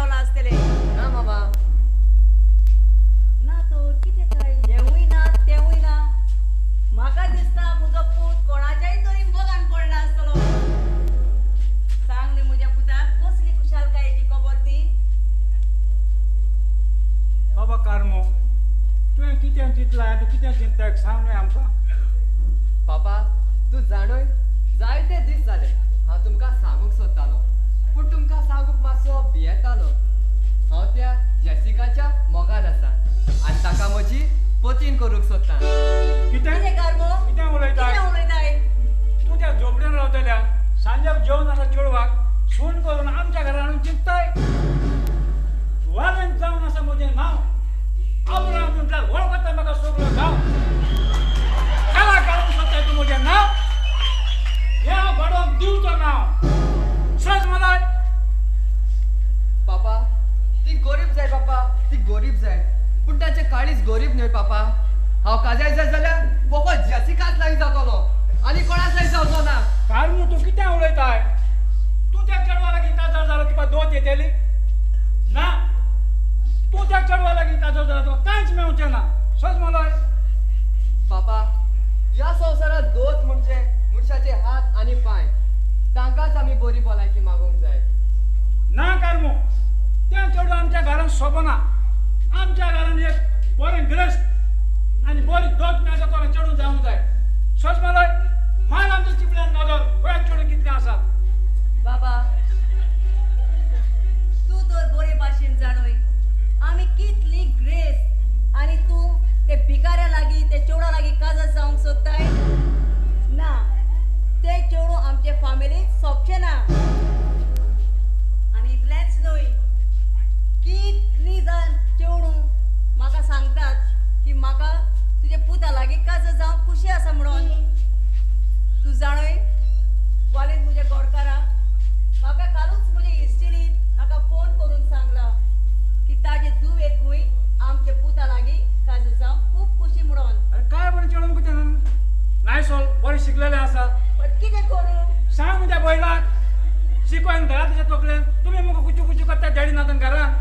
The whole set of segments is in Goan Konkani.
देंवला आसतलें. ना मामा. ना तर कितें काय, हेंवूय ना तेंवूय ना. म्हाका दिसता म्हजो पूत कोणाच्याय तरी मोगान पडला आसतलो. सांग न्ही म्हज्या पुताक, कसली खुशालकायेची खबर ती. बाबा कार्मो, तुवें कितें चिंतलां, तूं कितें चिंतता सांग न्हय आमकां. पापा तूं जाणय, जायते दीस जाले हांव तुमकां सांगूंक सोदतालो, पूण तुमकां सांगूंक मातसो भियेतालो. हांव त्या जेसिकाच्या मोगान आसा आनी ताका म्हजी पतीन करूंक सोदता. कितें कार्मो, कितें उलयता? कितें उलयताय तूं? त्या झोपड्यान रावतल्या सांज्याक जेवन आसा चेडवाक सून करून आमच्या घरा हाडून चिंतताय. वालेन जावन आसा म्हजें नांव, आब्राम म्हटल्यार वळखता म्हाका सगळो गांव. काला काडूंक सोदताय तूं म्हजें नांव, हें हांव घडोवन दिवचो नांव. सज मलाय. पापा ती गरीब जाय, पापा ती गरीब जाय, पूण ताचें काळीज गरीब न्हय पापा. हांव काजाय जाय जाल्यार फकत जेसिकाच लागीं जातलो आनी कोणाच लागीं जावचो ना. कार्मू तूं कितें उलयताय? तूं त्या चेडवा लागीं काजार जालो तुका दोत येतली ना. तूं त्या चेडवा लागीं काजार जालो तुका कांयच मेवचें ना. सज मलाय. पापा ह्या संवसारांत दोत म्हणजे मनशाचे हात आनी पांय, तांकांच आमी बरी भलायकी मागूंक जाय. ना कार्मू, तें चेडूं आमच्या घरान सोबना. आमच्या घरान एक बरें ग्रेस्त आनी बरी दोत मेळटा तो चेडूं जावंक जाय. सज मलाय. मार आमच्या चिपल्यान नदर, पळय चेडूं कितलें आसा. बाबा तूं तर बरे भाशेन जाणय आमी कितली ग्रेस, आनी तूं ते भिकाऱ्या लागीं ते चेवडा लागीं काजार जावंक सोदताय. ना, तें चेडूं आमचे फामिलीक सोबचें ना. आनी इतलेंच न्हय, कितलीं जाण चेडूं म्हाका सांगतात की म्हाका तुजे पुता लागीं काजार जावंक खुशी आसा म्हणून. तूं जाणय कॉलेज म्हज्या गोडकारा म्हाका कालूच म्हजे इश्टिणीन म्हाका फोन करून सांगला की ताजे धुवेकूय आमच्या पुता लागीं काजार जावंक खूब खुशी म्हणून. अरे काय बरें चेडूं कितें नाय सोल बरें शिकलेलें आसा. पण कितें करूं सांग म्हज्या बैलाक, शिकून घरा तुज्या तकलेन. तुमी मुगो कुचू कुचू करता डॅडी नातन घरान.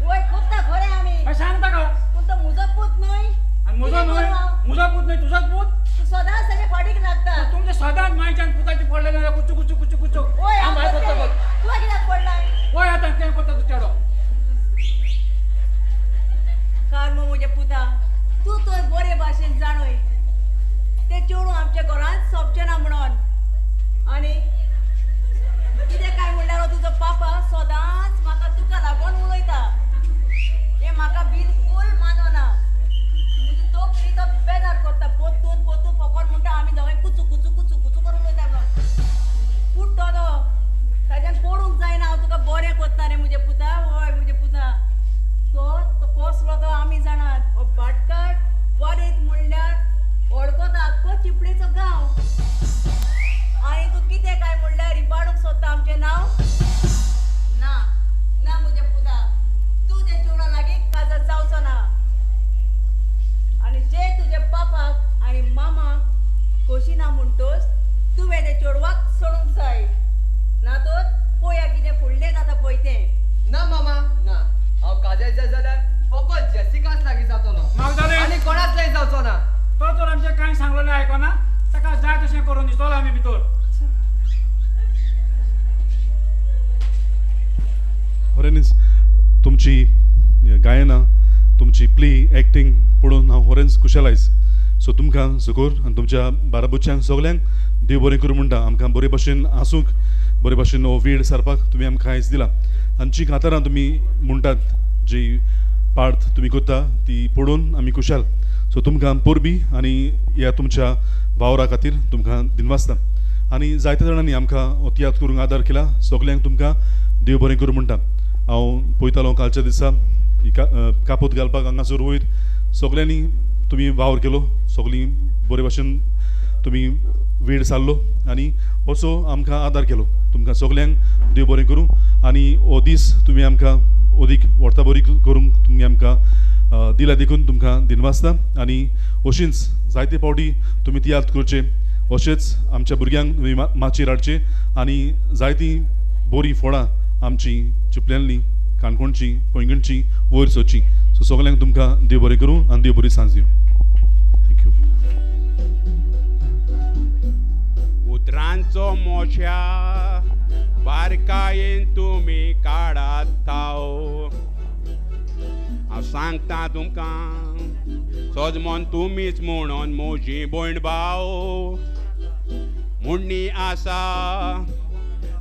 वय करता खरें आमी. सांग ताका. पूण तो म्हजो पूत न्हय. आनी म्हजो न्हय, म्हजो पूत न्हय, तुजोच पूत. तूं सदांच ताजे फाटीक लागता. तुमचे सदांच मायच्यान पुताची पडलेलें कुचू कुचू कुचू कुचू. वय हांव करतलें, तुका कित्याक पडलाय? वय आतां तें करता तूं चेडो. कार्मो म्हज्या पुता, तूं तर बरे भाशेन जाणय तें चेडूं आमच्या घरांत सोबचें ना म्हणून. आनी कितें काय म्हणल्यार तुजो पापा सदांच म्हाका तुका लागून उलयता, हें म्हाका बिलकूल मानवना. म्हजी तकली तो बेजार करता, पोतून पोतून फकत म्हणटा आमी दोगांय कुचू कुचू कुचू कुचू करून उलयता म्हणून. पूण तो ताज्यान पडूंक जायना. हांव तुका बरें करता रे म्हज्या पुता, हय म्हज्या पुता. तो कसलो तो आमी जाणात. हो भाटकार वाडयत म्हणल्यार वळखता आख्खो चिपळेचो गांव. आनी तूं कितें काय म्हणल्यार इबाडूंक सोदता आमचें नांव. ना ना म्हज्या पुता, तूं त्या चेडवा लागीं काजार जावचो ना. आनी जे तुज्या पापाक आनी मामाक खोशी ना म्हणटोच तुवें त्या चेडवाक सोडूंक जाय. ना तर पळया कितें फुडलें जाता पळय तें. ना मामा ना, हांव काजाय जाय जाल्यार फकत जेसिकाच लागीं जातलो आनी कोणाच लागीं जावचो ना. तो तर आमचें कांय सांगलेलें आयकना, ताका जाय तशें करून दी. चल आमी भितर. खऱ्यांनीच तुमची गायनां, तुमची प्ले एक्टींग पळोवन हांव खरेंच खुशाल आयज. सो तुमकां सुकोर आनी तुमच्या बाराबोच्यांक सगल्यांक देव बरें करूं म्हणटा. आमकां बरे भाशेन आसूंक, बरे भाशेन हो वेळ सारपाक तुमी आमकां आयज दिला. आनी जी कांतारां तुमी म्हणटात, जी पार्ट तुमी करता ती पळोवन आमी खुशाल. सो तुमकां परबी आनी ह्या तुमच्या वावरा खातीर तुमकां दिनवासता. आनी जायत्या जाणांनी आमकां हो तियात्र करूंक आदार केला, सगल्यांक तुमकां देव बरें करूं म्हणटा. हांव पळयतालो कालच्या दिसा कापोत घालपाक हांगासर वयर सगल्यांनी तुमी वावर केलो, सगळीं बरे भाशेन तुमी वेळ सारलो आनी असो आमकां आदार केलो. तुमकां सगल्यांक देव बरें करूं आनी हो दीस तुमी आमकां अदीक व्हरता बरी करूंक तुमी आमकां दिला देखून तुमकां दिनवासता. आनी अशींच जायते फावटी तुमी तियात्र करचे, अशेंच आमच्या भुरग्यांक तुमी माचयेर हाडचे आनी जायतीं बरीं फळां आमची चिपल्यांनी काणकोणची पैंगणची वयर सरची. सो सगल्यांक तुमकां देव बरें करूं आनी देव बरी सांज दिवं. Thank you. उतरांचो मोशा बारकायेन तुमी काडात थाव, हांव सांगता तुमकां सजमोन तुमीच म्हणून म्हजी भयण भाव. मुण्णी आसा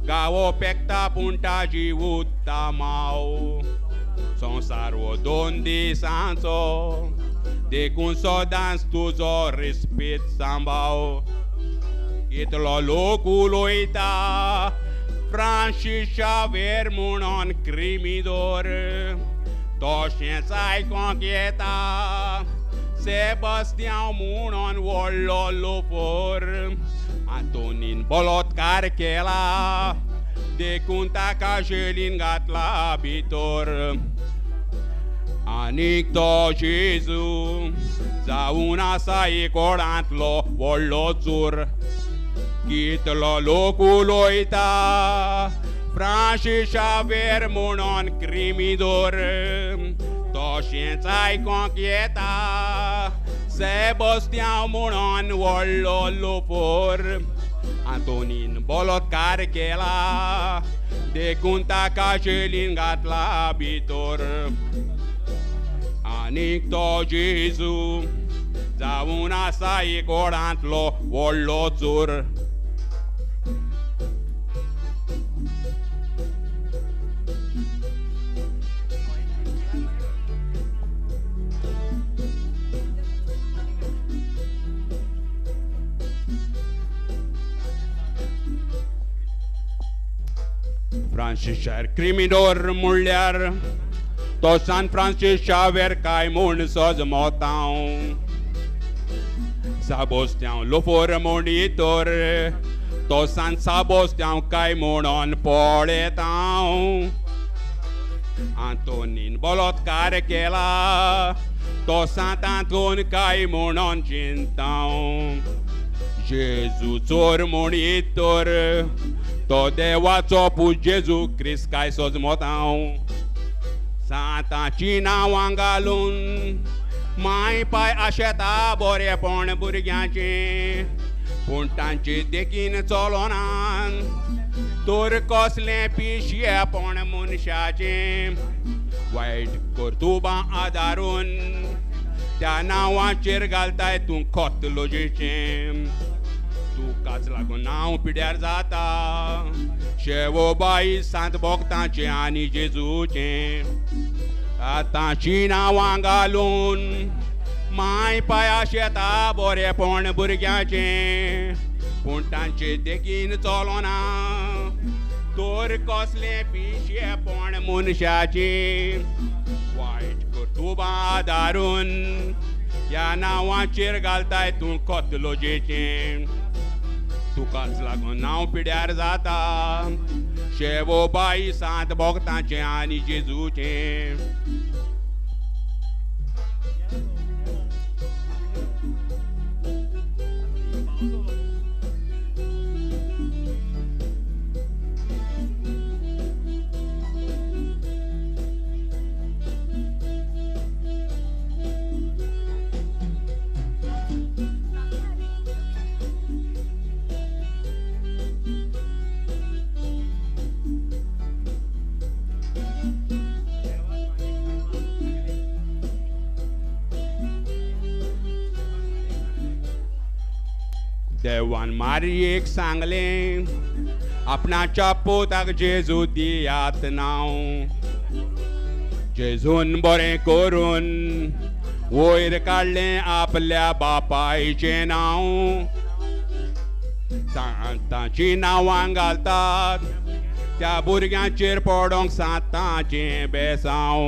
गांवो पेकता पूण ताजी उत्ता माव, संवसार हो 2 दिसांचो देखून सदांच तुजो रिस्पेद सांबाव. कितलो लोक उलयता फ्रांसीस शावेर म्हणून क्रिमिदोर, तशेंच आयकोंक येता सेबास्त्यांव म्हणून व्हडलो लोफोर. आंतोनीन बलोत्कार केला देखून ताका जेलीन घातला भितर, आनीक तो जेजू जावन आसा एकोडांतलो व्हडलो चोर. कितलो लोक उलयता फ्रांसीस शावेर म्हणून क्रिमिदोर, तशेंच आयकोंक येता सेबास्त्यांव म्हणून व्हडलो लोफोर. आंतोनीन बलोत्कार केला देखून ताका जेलीन घातला भितर, आनीक तो जेजू जावन आसा एकोडांतलो व्हडलो चोर. फ्रांसीस शार क्रिमिडोर म्हणल्यार तो सान फ्रांसीस शावेर काय म्हूण सजमोतांव, साबोस्त्यांव लोफोर म्हणीतर तो सान साबोस्त्यांव काय म्हणून पळयतांव. आंतोनीन बलोत्कार केला तो सांतांतून काय म्हणून चिंतांव, जेजू चोर म्हणीतर तो देवाचो पूत जेजू क्रिस्त काय सजमोतांव. सांताची नांवां घालून माय पाय आशेता बरेपण भुरग्यांचें, पूण तांचे देखीन चलोना तर कसलें पिशेपण मनशाचें. वायट कर्तुबां आदारून त्या नांवाचेर घालताय तूं खत लोजेचें, तुकाच लागून हांव पिड्यार जाता शेवो बाई सांत भोगतांचें आनी जेजूचें. आतांची नांवां घालून माय पाय आशेता बरेपण भुरग्यांचें, पूण तांचे देखीन चलोना तर कसलें पिशेपण मनशाचें. वायट कर्तुबां आदारून ह्या नांवाचेर घालताय तूं खत लोजेचें, तुकाच लागून हांव पिड्यार जाता शेवो बाई सांत भोगतांचें आनी जेजूचें. देवान मारयेक सांगलें आपणाच्या पोताक जेजू दियात नांव, जेजून बरें करून वयर काडलें आपल्या बापायचें नांव. सांतांची नांवां घालतात त्या भुरग्यांचेर पडोंक सांतांचें बेसांव,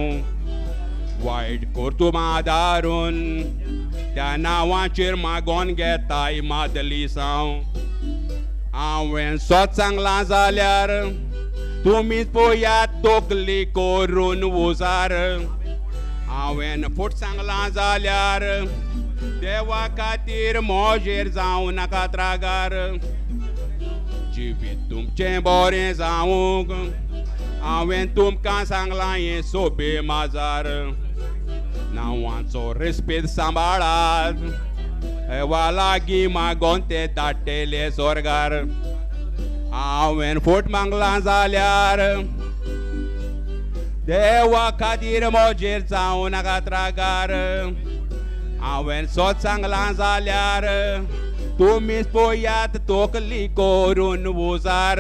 वायट कर्तुबां आदारून त्या नांवाचेर मागोन घेताय मादलिसांव. हांवें सत सांगलां जाल्यार तुमीच पळयात तकली करून उजार, हांवें फट सांगलां जाल्यार देवा खातीर मोजेर जावं नाका त्रागार. जिवीत तुमचें बरें जावंक हांवें तुमकां सांगलां हें सोबे माजार नांवांचो रेस्पेद सांबाळात देवा लागीं मागोन ते धाडटेले स्वर्गार हांवें फट मागलां जाल्यार देवा खातीर म्हजेर जावं नाका त्रागार हांवें सोद सांगलां जाल्यार तुमीच पळयात तकली करून उजार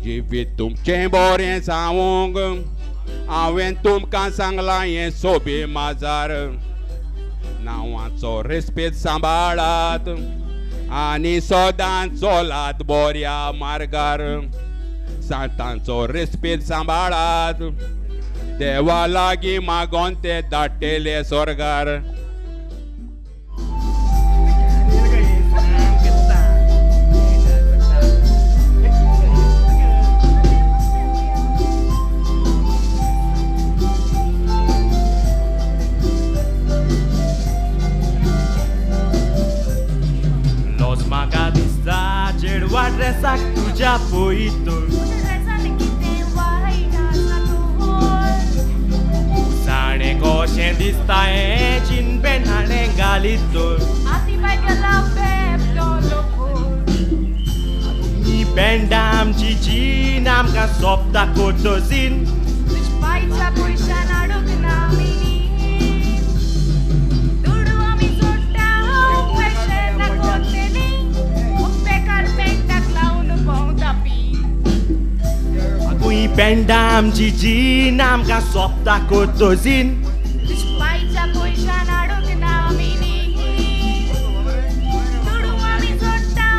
जिवीत तुमचें बरें जावंक हांवें तुमकां सांगलां हें सोबे माजार नांवाचो रेस्पेद सांबाळात आनी सदांच चलात बऱ्या मार्गार सांतांचो रेस्पेद सांबाळात देवा लागीं मागोन ते धाडटेले स्वर्गार. ड्रेसाक तुज्या पळयतो जाणें कशें दिसता हें जीन पॅन्ट हाणें घालीत तर ही पॅन्टां आमची जीन आमकां सोंपता कोटोजीन पॅन्टां आमची जीन आमकां सोंपता कोतोजीन पायच्या पयशान हाडूंक ना आमी दुडू आमी जोडटा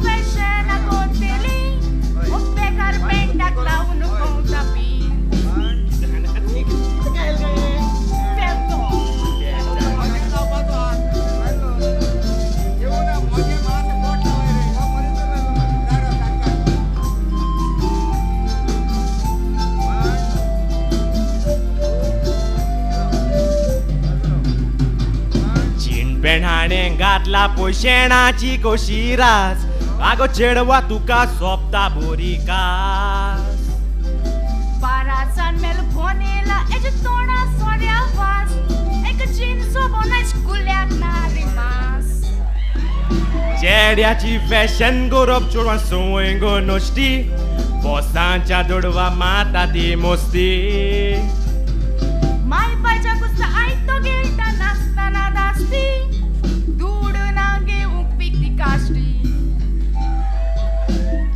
फॅशनां कोत्तेली बेकार पॅन्टाक लावन भोंवता पी. हाणें घातला पयशेणाची कशी रास आगो चेडवा तुका सोंपता बोरी कास बारासान मेल बोनेला एज तोंडा सोऱ्या वास एक जीन्सो बोनाच कुल्याक ना रे मास चेड्याची फॅशन गोरप चेडवां संवय गो नश्टी बोसांच्या दुडवा माता ती मस्ती माय पायच्या कुस्ता आयतो गिळटा नासतना दासती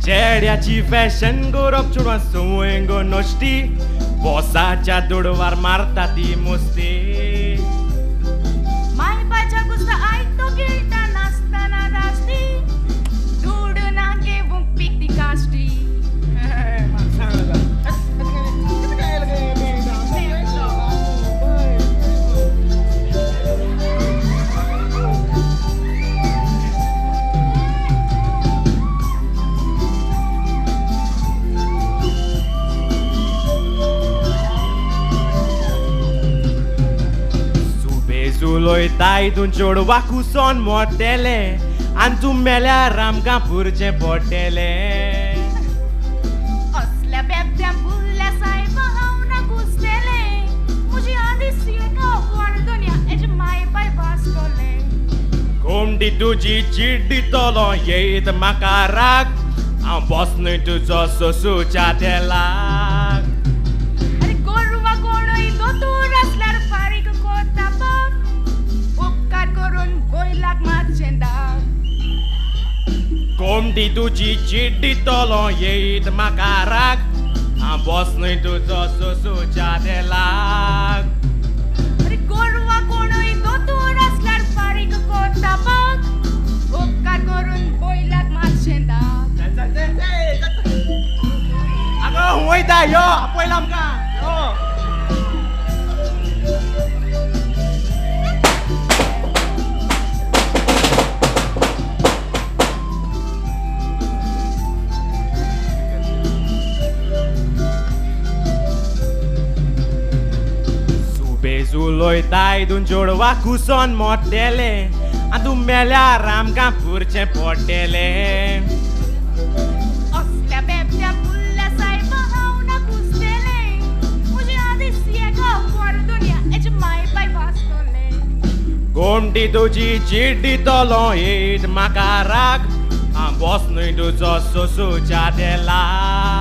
चेड्याची फॅशन गोरप चेडवां संवय गो नश्टी बोसाच्या दुडवार मारता ती मस्ती माय पायच्या कुस्ता आयतो गिळटा नासतना दासती दुडू ना घेवंक पिकती काश्टी. उलयताय तूं चेडवा कुसोन मोडटेलें आनी तूं मेल्यार आमकां पुरचें पडटेलें असल्या बेबद्या फुल्ल्या सायबा हांव ना कुसतेलें म्हजी आदीस एका वाडदोन्या एजे माय पाय वाचतलें कोमडी तुजी चीट दितलो येयत म्हाका राग हांव बस न्हय तुजो सोसूच्या तेलाक आरे गोरवा कोणूय दोतोर आसल्यार फारीक कोता बाप उपकार करून बैलाक मातशें दाग कोमडी तुजी चीट दितलो येयत म्हाका राग हांव बस न्हय तुजो सोसूच्या तेलाक आरे गोरवा कोणूय दोतोर आसल्यार फारीक कोता बाप उपकार करून बैलाक मातशें दाग. आगो वयता यो आपयला आमकां यो. सुबेज उलयताय तूं चेडवा कुसोन मोडटेलें आनी तूं मेल्यार आमकां पुरचें पडटेलें असल्या बेबद्या फुल्ल्या सायबा गोमटी तुजी चिड्डितलो येत म्हाका राग, हांव बोस न्हय तुजो सोसूच्या तेलाक.